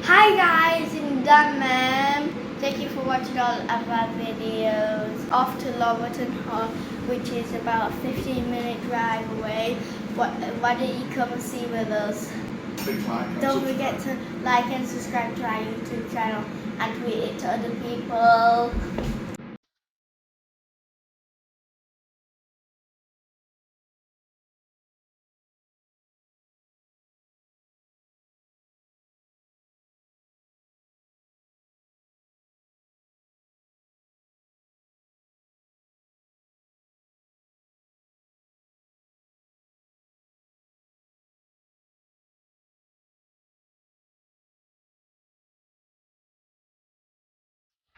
Hi guys in done ma'am. Thank you for watching all of our videos. Off to Laverton Hall, which is about a 15 minute drive away. Why, why don't you come and see with us? Please like and Don't subscribe. forget to like and subscribe to our YouTube channel and tweet it to other people.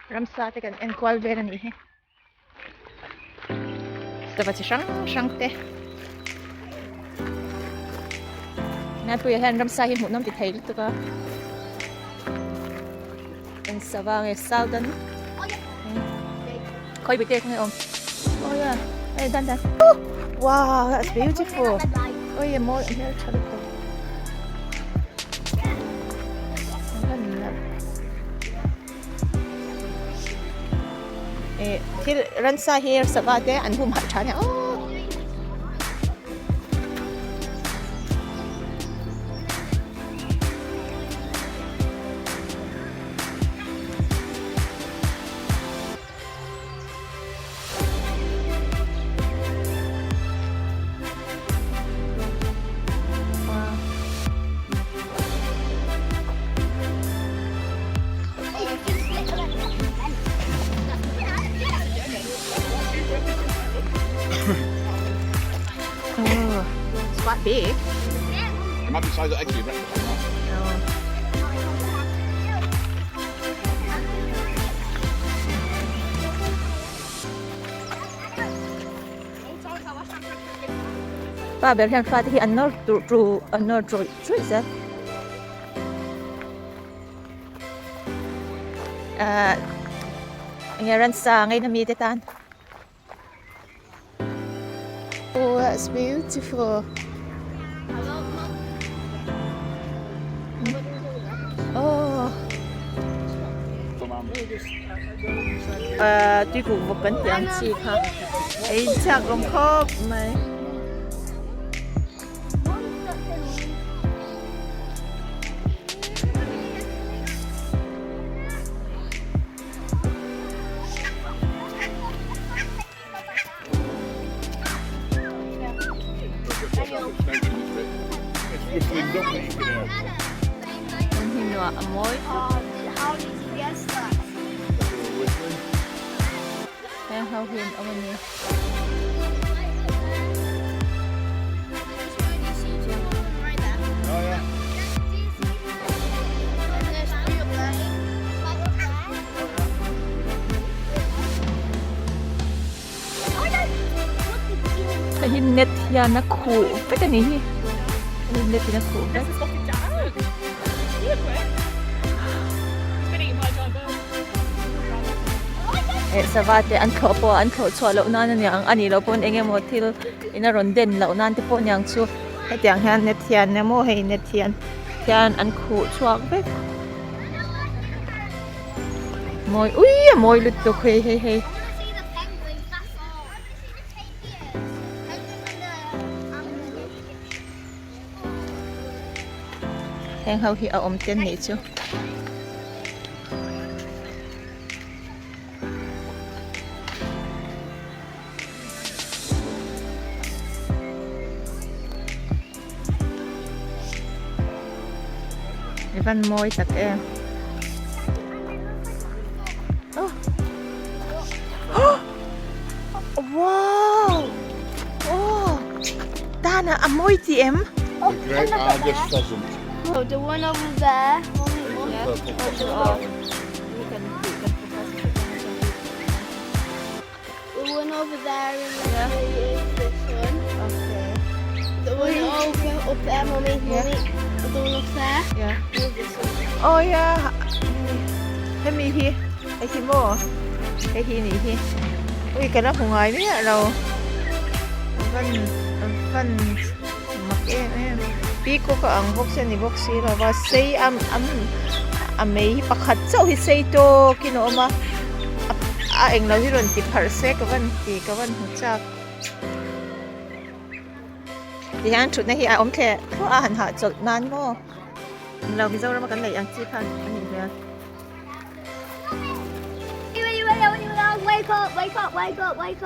Ramsa te kan en kual vel a nih hi. Sava chi hrang hrang te. Naipuia hian ramsa hi hmuhnawm ti thei lutuk a. Eng sava nge southern khawi bik te khawnge awm. Oh yeah, hey dan dan. Wow, that's beautiful. Oh yeah, mawi a hmel tha lutuk. Eh, thil ransa hi sava te an hum harh tha nia aw. Oh, it's quite big. It might be the size of eggs for your breakfast or not. Oh. Pa ber hian fate hi an nawr tur tu an nawr trawih trawih zel ahh enge ransa ngaina mite tan oh that's beautiful oh ahh tuikuk bawk kan tih ang chi kha ei chak awm khawp mai. A mawi heng ho hi an awm a ni. Hei hi net hian a khuh vek a ni hi hei net in a khuh vek. Eh sava te an thlawh pawh an thlawh chhuah loh nan a niang a nih loh pawn eng emaw thil in a rawn den loh nan te pawh a niang chu hetiang hian net hian emaw hei net hian hian an khuh chhuak vek mawi ui a mawi lutuk hei hei hei. Heng ho hi a awm ten nih chu. I van mawi tak em. Oh. Wow! Oh! Dana, a mawi ti em? The great Argus pheasant. Oh, the one over there. Purple starling. The one over there in the tree is this one. Okay. The one over up there, mummy, mummy. The one up there Yeah. is this one. Oh yeah. Hemi hi hei hi maw hei hi nih hi ui ka la hmu ngai miah lo a van a van mak em em peacock a ang bawk se ni bawk si lo va sei am am. a mei hi pakhat chauh hi sei tawkin a awm a a englo hi rawn ti pharh se ka van ti ka van hmu chak tihian thutna hi a awm thleh thluah a han hahchawlh nan maw englo Mizoram a kan neih ang chi khan a nih hmel.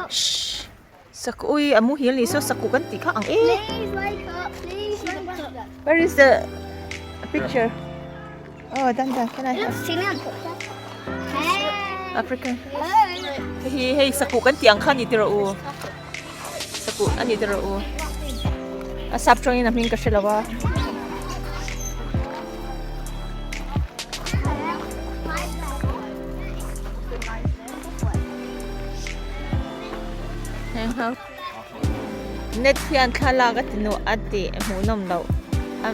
Shhh Sakui a muhil ni saw saku kan tih kha ang e. Where is the picture? Oh, dan dan can I have? African. Hei hei saku kan tih ang kha ni tiraw u. Saku a ni tiraw u. A sap tawngin a hming ka hre lo a. Net hian thlalak a ti nuah a ti hmuhnawm loh a.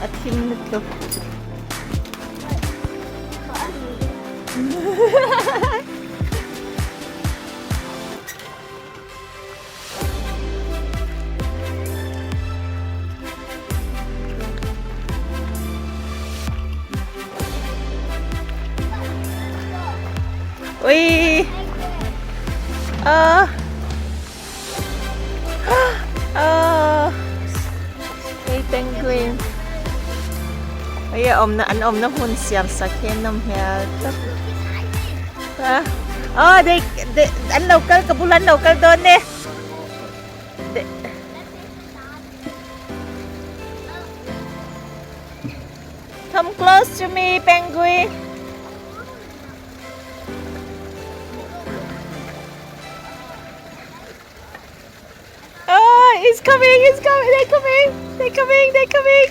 A thim lutuk. Ui. Hei penguin. Hei a awmna an awmna hmun siam sak hi an nawm hmel tawp. Oh they they an lo kal ka bul an lo kal dawn e. Come close to me penguin. Oh, he's coming, he's coming, they're coming, they're coming, they're coming.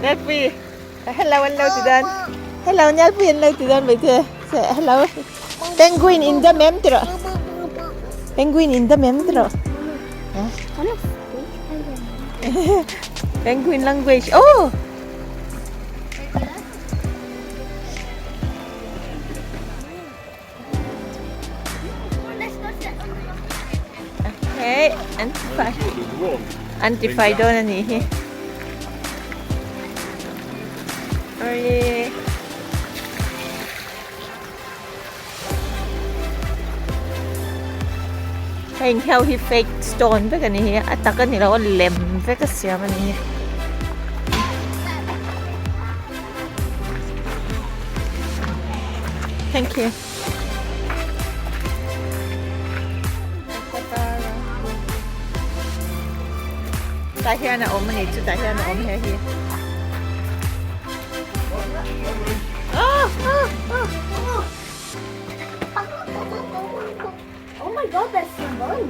Nelpui, hello, hello ti dan. Hello, Nelpui, hello ti dan mai te. Hello. Penguin in the mem tiro. Penguin in the mem tiro. Penguin language. Oh! Okay, antify. Antify dawn a nih hi. Awle. Heng ho hi fake stone vek a ni hi a tak a ni lo a lem vek a siam a ni hi. Thank you. Tah hian a awm a ni chutah hian a awm he hi. Oh, oh, oh. Oh my god, that's so long.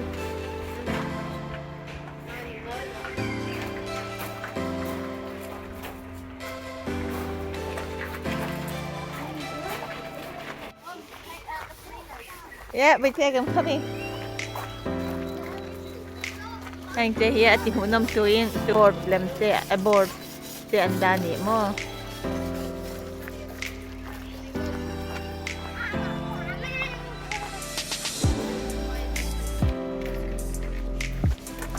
Yeah, we take them coming. Heng te hi a ti hmuhnawm tuin board lem te a board te an dah a ni maw.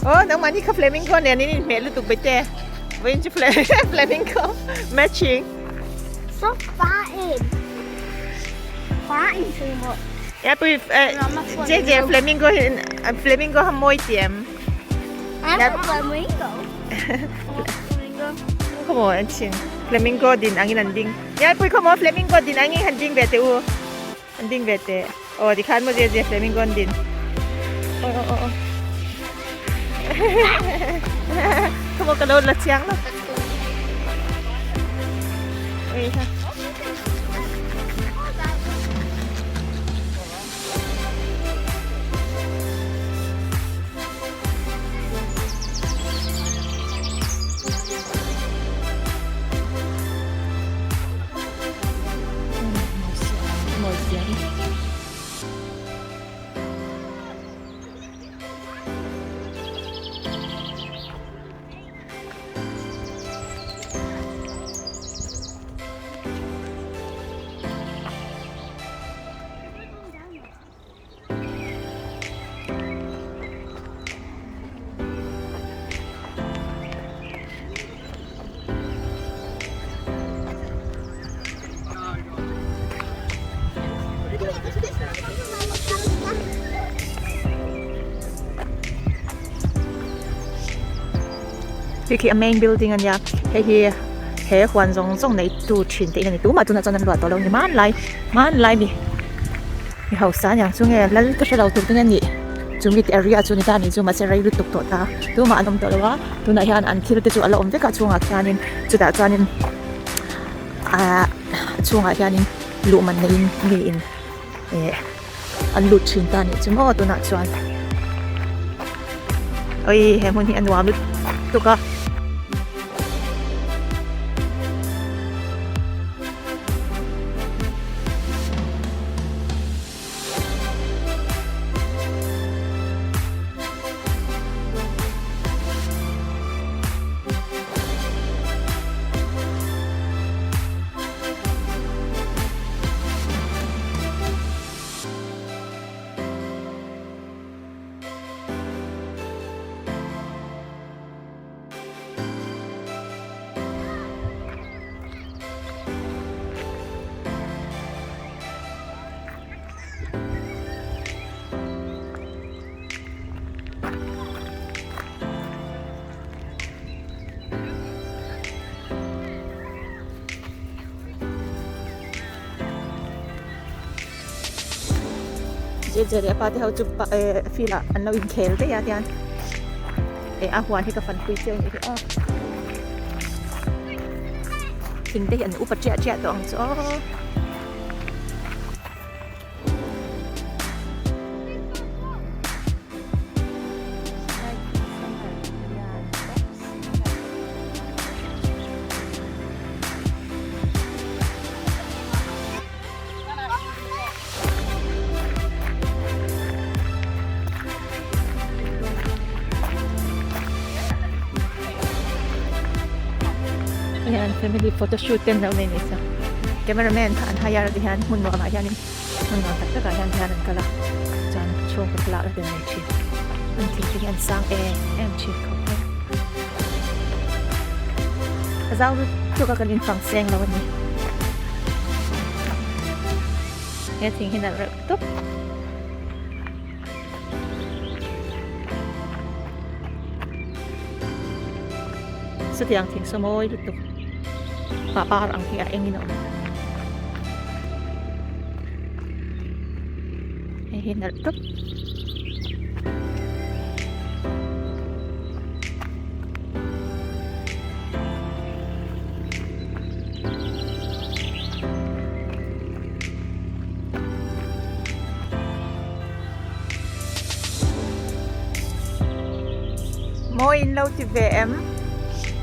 Aw nangmah ni kha flamingo nen in inhmeh lutuk bete vawiin chu flamingo matching. Stop farting. Farting too much. Ya pui je je flamingo hi flamingo ha mawi ti em. I'm a flamingo. Flamingo. Khawmaw an chin flamingo din angin an ding. Ya pui khawmaw flamingo din angin han ding ve teh u. An ding ve teh. Aw tikhan maw zia zia flamingo an din. Aw aw aw. Khawmaw ka lo la chiang lo. Ui ha. Khi khi a main building a nia hei hi he huan zawng zawng nei tu thin te in a ni tumah tunah chuan an luah tawh lo a ni hmanlai hmanlai mi mi hausa aniang chu nge lal ka hre lo tur te nge nih chu mi te area chu ni ta ni chu mahse rei lutuk tawh ta tumah an awm tawh lo a tunah hian an thil te chu a la awm vek a chhungah khianin chutah chuanin ahh a chhungah hianin luh man neiin mi in eh an lut thin ta nih chu maw tunah chuan awii he hmun hi a nuam lutuk a. Zirtir leh pa te ho chu pa eh field ah an lo inkhel daih a tian eh a huan hi ka fanpui chiang anih hi aw thing te hi an upa chiah chiah tawh ang chu aw. Hian family photo shoot te an lo nei nisa cameraman kha an hire a ti hian hmun nuam ah hianin hmun nuam tak tak ah hian tihian an kal a chuan chhungkaw thlalak te an nei thin an thing te hi an sang em em thin khawp mai a zau lutuk a kan infang seng lo a ni. He thing hi nalh reuh tawp. Satiang thing saw mawi lutuk pahpar ang hi a engin a awm. Hei hi nalh tawp. Mawi in lo ti ve em?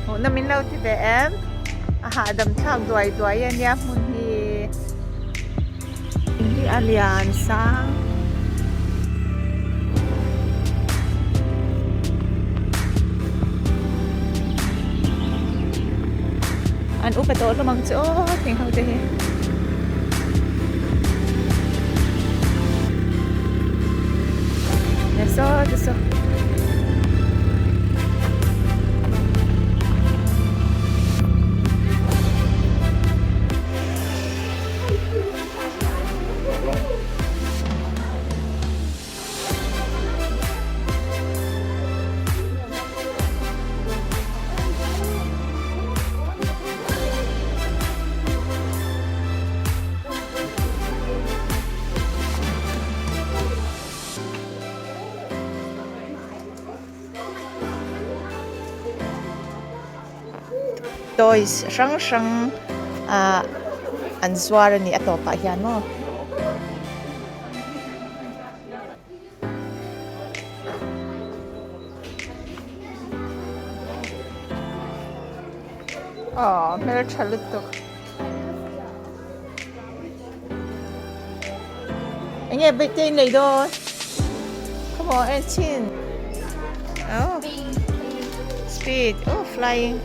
Hmuhnawm in lo ti ve em? A hahdam thlak duai duai a nia hmun hi. Hi a lian sang. An upa tawh hlawm ang chu aw thing ho te hi. Saw te saw. Toys hrang hrang ah an zuar a ni a tawpah hian maw. Aw hmeltha lutuk. Enge bike in lei dawn? Come on en chhin. Oh. Speed. Oh flying.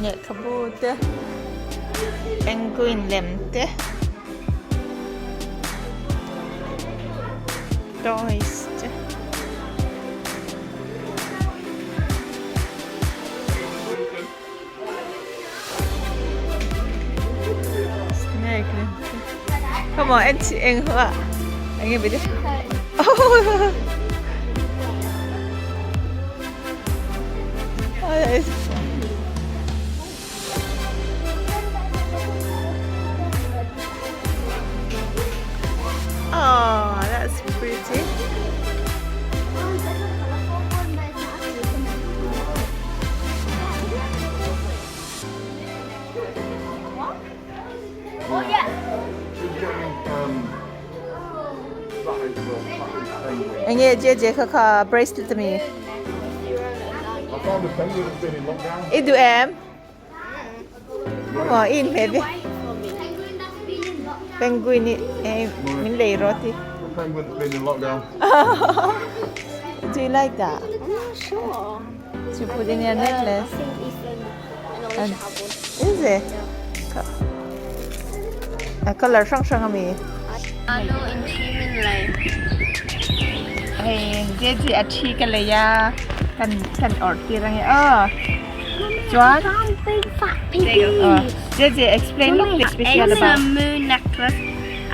Lehkhabu te penguin lem te toys te snake lem te come on en chi eng ho a enge bide oh Oh, that's pretty. Oh yeah. Enge je je kha kha bracelet mi. I duh em? Maw i inhmeh ve. Penguin i eh min lei rawh ti. Do you like that? I'm not sure. To put in your necklace. I think Ethan and Alicia have one. Is it? A color hrang hrang ami. Ano in human life. Hei JJ a thi ka lei a kan kan awrh tir ange aw. Chuan Big fat piggy. JJ explain lawk teh special It's a about. moon necklace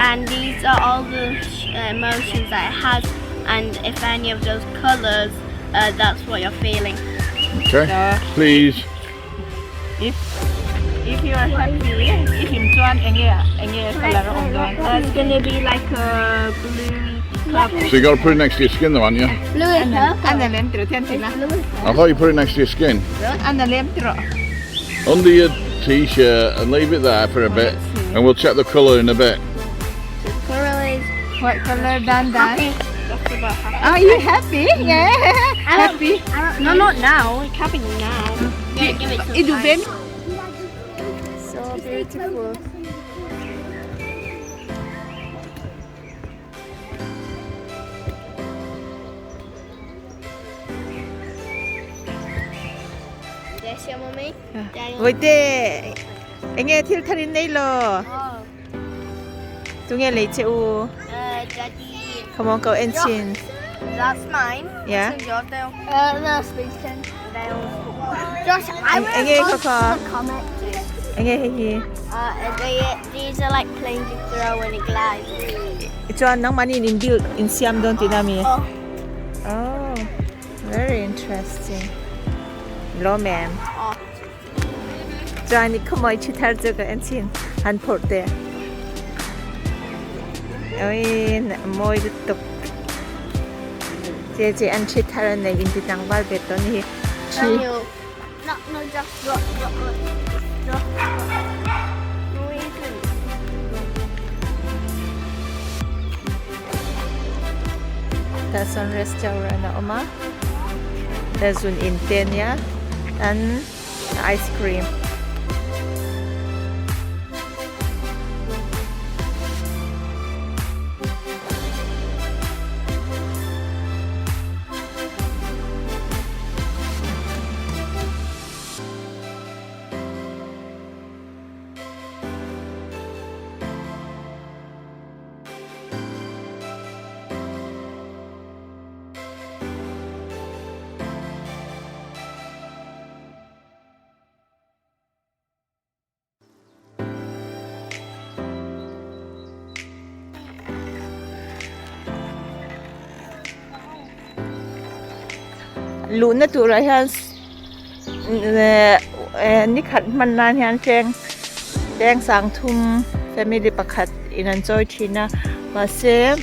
and these are all the emotions that it has and if any of those colours that's what you're feeling. Okay. Please. If if you are happy i hlim chuan enge enge color a awm dawn. It's gonna be like a blue purple. So you got to put it next to your skin though, aren't you? Blue and purple. An a lem tiro thian thei la. I thought you put it next to your skin. An a lem tiro. Under your t-shirt and leave it there for a bit and we'll check the colour in a bit. The colour is What color dan dan? happy. That's about happy. Are you happy? Yeah. Happy. No, not now. It can't be now. Yeah, give it some I duh time. ve So beautiful. This here, mummy. Daniel. Vawite enge thil thar in nei lo. Oh, Tunge lei che u. Daddy. Come on, go en chin. That's mine. Yeah. This is yours, Dale. No, space ten. Dale. Josh, I Eng- enge will kha kha. the comet. Enge hei hi. They, these are like planes you throw and it glides. Chuan nangmahni in build in siam dawn tihna mi. Oh. Oh, very interesting. Lo ma'am. Oh. Chuan i khawmawi thi thar chu ka en chin han phawrh teh. Oi mawi lutuk. Che che an thi thar a nei inti tlangval ve tawh ni hi. Thi. Daniel. No, no, just drop, drop, drop. Drop, drop. No, you can. Tah sawn restaurant a awm a. Ta zun in te ania an ice cream. Luhna turah hian ni khat hman nan hian cheng cheng sang thum family pakhat in an chawi thin a mahse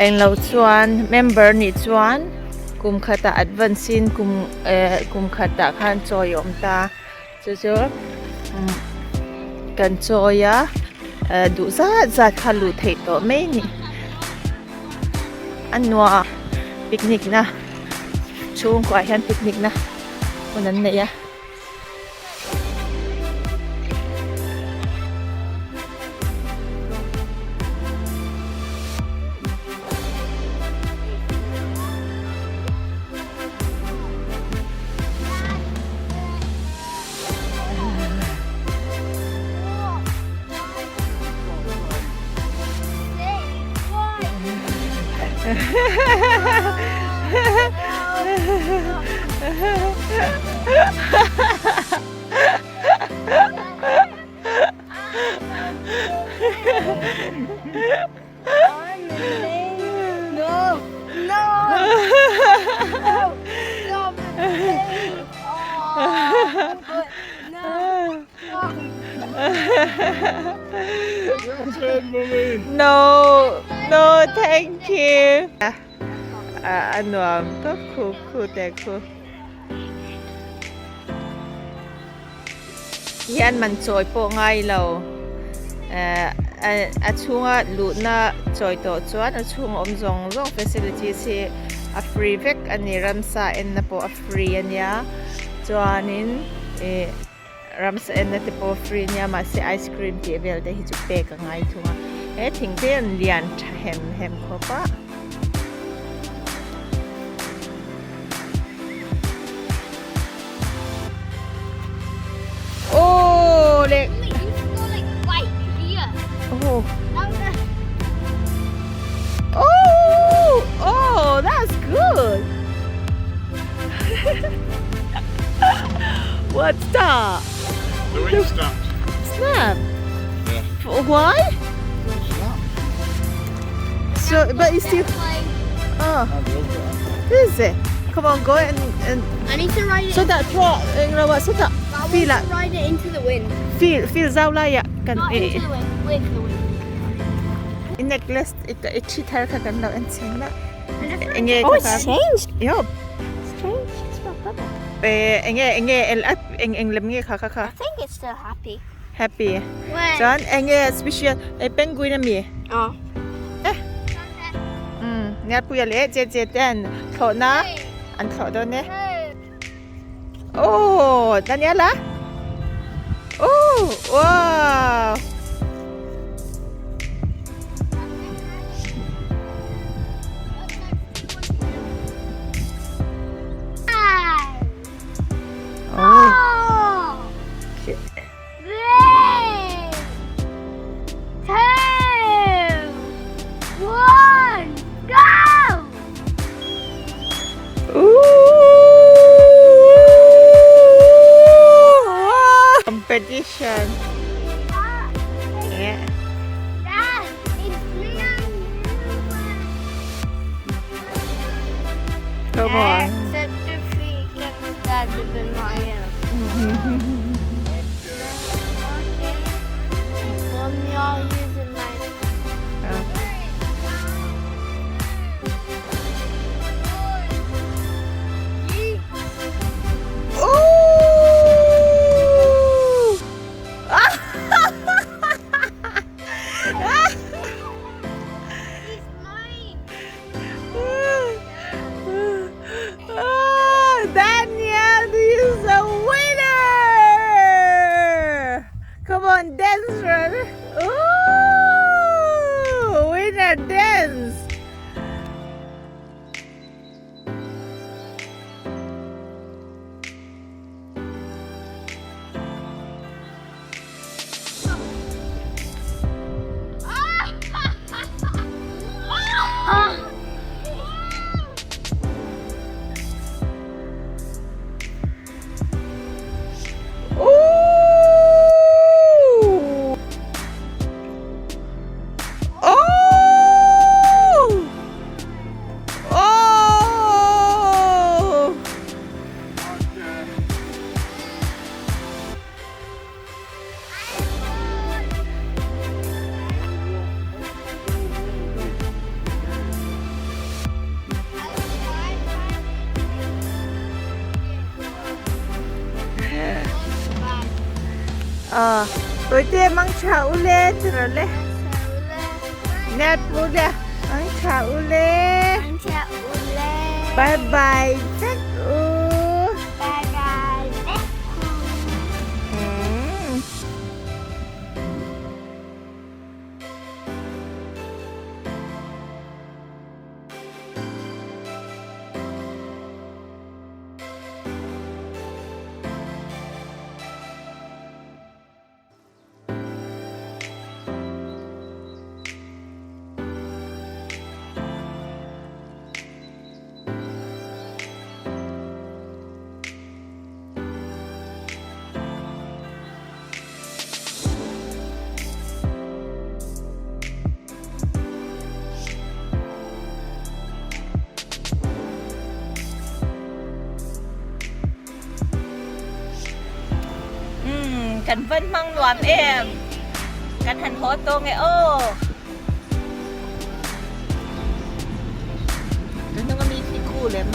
englo chuan member nih chuan kum khatah advance in kum eh kum khatah khan chawi a awm ta chu chu kan chawi a duh zat zat kha luh theih tawh mai a ni. A nuam picnic na chhungkuah hian picnic na hun an nei a. No! No! No! No! No! No, thank you. A nuam tawp khu khu te khu. Hian man chawi pawh ngai lo. A chhunga luhna chawi tawh chuan a chhunga awm zawng zawng facilities hi a free vek a ni. Ramsa enna pawh a free a nia. Chuanin ih ramsa enna te pawh free a nia mahse ice cream tih vel te hi chu pek a ngai thung a. He thing te an lian tha hem hem khawp a. Oh, le. Oh. Oh, oh, that's good. What's that? The ring snapped. Snap. Yeah. Why? Snap. So, but it's still. Oh, is it? Come on, go and and. I need to ride it. So that throw, so that I feel want to ride it into the wind. Feel feel zau lai ah kan Not into the wind, with the wind. I necklace i i thi thar kha kan lo en cheng la. Enge Oh, it's changed. Yo. It's changed. It's not purple. Eh enge enge el ap eng eng lem nge kha kha kha. I think it's still happy. Happy. Wait. Chuan enge special e penguin ami. Oh. Eh. Um nia puia le che che ten thlawh na an thlawh dawn e. Oh, Daniela. Oh, wow. Oh. Oh. Three, two, one, go! Ooh, competition. Yeah. Dad, it's me and you. Come on. Except if we get Dad with my Mommy, I'll use it my. Ooh! It's mine. Ah, Daniel is a winner! Come on, dance, run. Ooh, winner dance. Aw tawite mang tha ule ti rawh le. Net ule mang tha ule. Mang tha ule. Bye bye vek u. Bye bye vek u. Hmm. Umm kan van hmang nuam em kan han haw tawng e aw. Kan hnung ami khi khu lem.